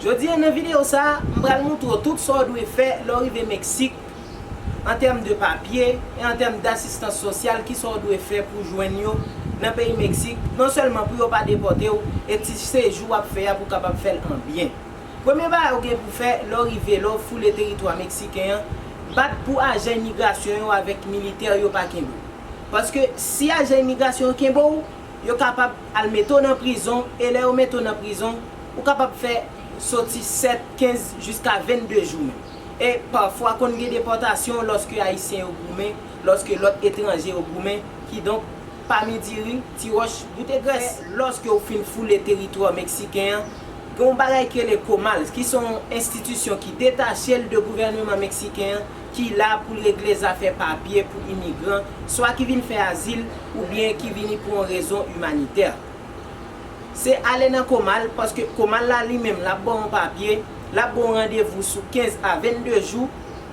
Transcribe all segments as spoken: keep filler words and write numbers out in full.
Jodi a nan videyo sa a, m pral moutre w tout sa w dwe fè lè w rive Meksik, an tèm de papye e an tèm d asistans sosyal, ki sa w dwe fè pou jwenn yo nan peyi Meksik, non sèlman pou yo pa depòte w, e ti sejou w ap fè a pou w kapab fè l an byen. Premye bagay ou gen pou fè lè w rive, lè w foule teritwa meksiken an, bat pou ajan imigrasyon yo avèk militè yo pa kenbe w. Paske si ajan imigrasyon yo kenbe w, yo kapab al mete w nan prizon, e lè yo mete w nan prizon, ou kapab fè soti sèt, kenz jiska vennde jou menm. E pafwa konn gen depòtasyon lòske Ayisyen yo goumen, lòske lòt etranje yo goumen, kidonk pa mi diri, ti wòch boute grès. Lòske w fin foule teritwa meksiken an, gen yon bagay ki rele COMAL, ki se yon enstitisyon ki detache l de gouvèneman meksiken an, ki la pou l regle zafè papye pou imigran, swa ki vin fè azil, oubyen ki vini pou yon rezon imanitè. Se ale nan COMAL, paske COMAL la li menm, l ap ba w yon papye, l ap ba w randevou sou kenz a vennde jou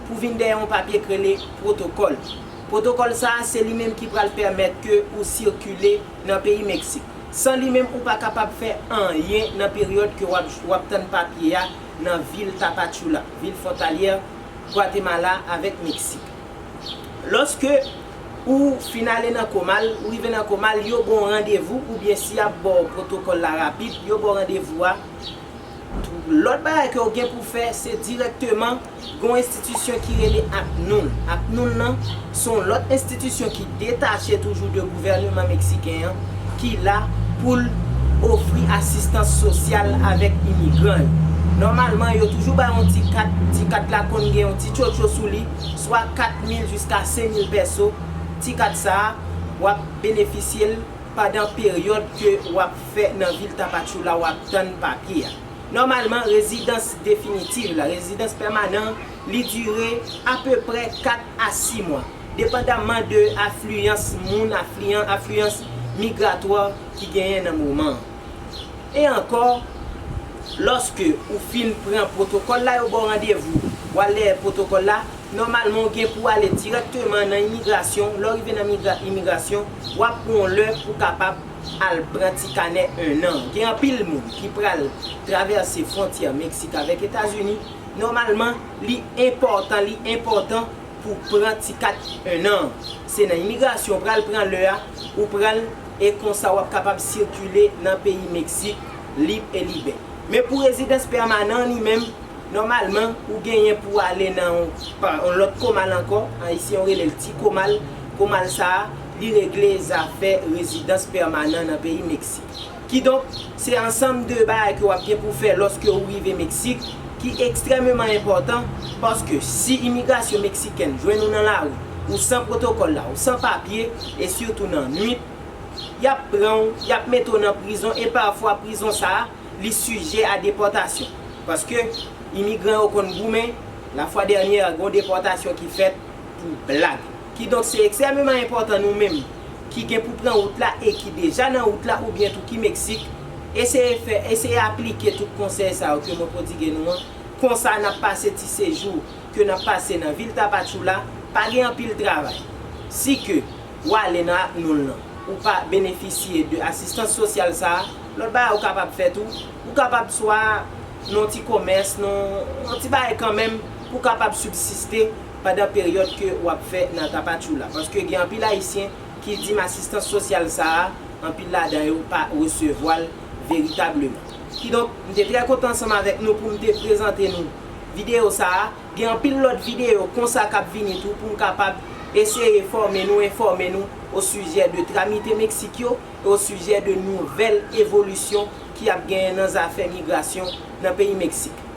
pou vin dèyè yon papye k rele pwotokòl. Pwotokòl sa a, se li menm ki pral pèmèt ke ou sikile nan peyi Meksik. San li menm, ou pa kapab fè anyen nan peryòd ke w ap, w ap tann papye a nan vil Tapachula, vil fwontalyè Gwatemala avèk Meksik. Lòske ou fin ale nan COMAL, ou rive nan COMAL, yo ba w randevou, oubyen si y ap ba w pwotokòl la rapid, yo ba w randevou a. Lòt bagay ke w gen pou fè, se dirèkteman gen yon enstitisyon ki rele ACNUR. ACNUR nan se yon lòt enstitisyon ki detache toujou de gouvèneman meksiken an, ki la pou l ofri asistans sosyal avèk imigran yo. Nòmalman, yo toujou bay yon ti kat, ti kat la konn gen yon ti tchotcho sou li, swa kat mil jiska senk mil pèso. Ti kat sa a, w ap benefisye l pandan peryòd ke w ap fè nan vil Tapachula, w ap tann papye a. Nòmalman, rezidans definitif la, rezidans pèmanan, li dire apeprè kat a sis mwa, depandamman de afliyans moun, afliyan-, afliyans migratwa ki genyen nan moman an. E ankò, lòske ou fin pran pwotokòl la, yo ba w randevou, w al dèyè pwotokòl la, nòmalman ou gen pou ale dirèkteman nan imigrasyon. Lè w rive nan migra-, imigrasyon, w ap pran yon lè pou w kapab al pran ti kanè en an. Gen anpil moun ki pral travèse fwontyè Meksik avèk Etazini. Nòmalman, li enpòtan, li enpòtan pou pran ti kat en an. Se nan imigrasyon ou pral pran lè a, ou pran l, e konsa w ap kapab sikile nan peyi Meksik lib e libè. Men pou rezidans pèmanan li menm, nòmalman, ou genyen pou w ale nan yon, pa, yon lòt COMAL ankò, Ayisyen yo rele l ti COMAL. COMAL sa a, li regle zafè rezidans pèmanan nan peyi Meksik. Kidonk, se ansanm de bagay ke w ap gen pou fè lòske ou rive Meksik, ki ekstrèmeman enpòtan, paske si imigrasyon meksikèn jwenn ou nan lari, ou san pwotokòl la, ou san papye, e sitou nan nwit, y ap pran w, y ap mete w nan prizon, e pafwa prizon sa a, li sijè a depòtasyon. Paske imigran yo konn goumen, lafwa dènyè, gen yon depòtasyon ki fèt pou blag. Kidonk, se ekstrèmeman enpòtan nou menm ki gen pou pran wout la e ki deja nan wout la oubyen tou ki Meksik, eseye fè, eseye aplike tout konsèy sa yo ke mwen pwodige nou an. Konsa, n ap pase ti sejou ke n ap pase nan vil Tapachula, pa gen anpil travay. Si ke w ale nan ACNUR lan, ou pa benefisye de asistans sosyal sa a, lòt bagay ou kapab fè tou, ou kapab swa nan yon ti komès, nan yon ti bagay kanmenm, pou w kapab sibsiste pandan peryòd ke w ap fè nan Tapachula. Paske gen anpil Ayisyen ki di m asistans sosyal sa a, anpil ladan yo pa resevwa l veritableman. Kidonk, m te trè kontan ansanm avèk nou pou m te prezante nou videyo sa a. Gen anpil lòt videyo konsa k ap vini tou pou m kapab eseye fòme nou, enfòme nou osijè de tramite Meksik yo e osijè de nouvèl evolisyon ki ap genyen nan zafè migrasyon nan peyi Meksik.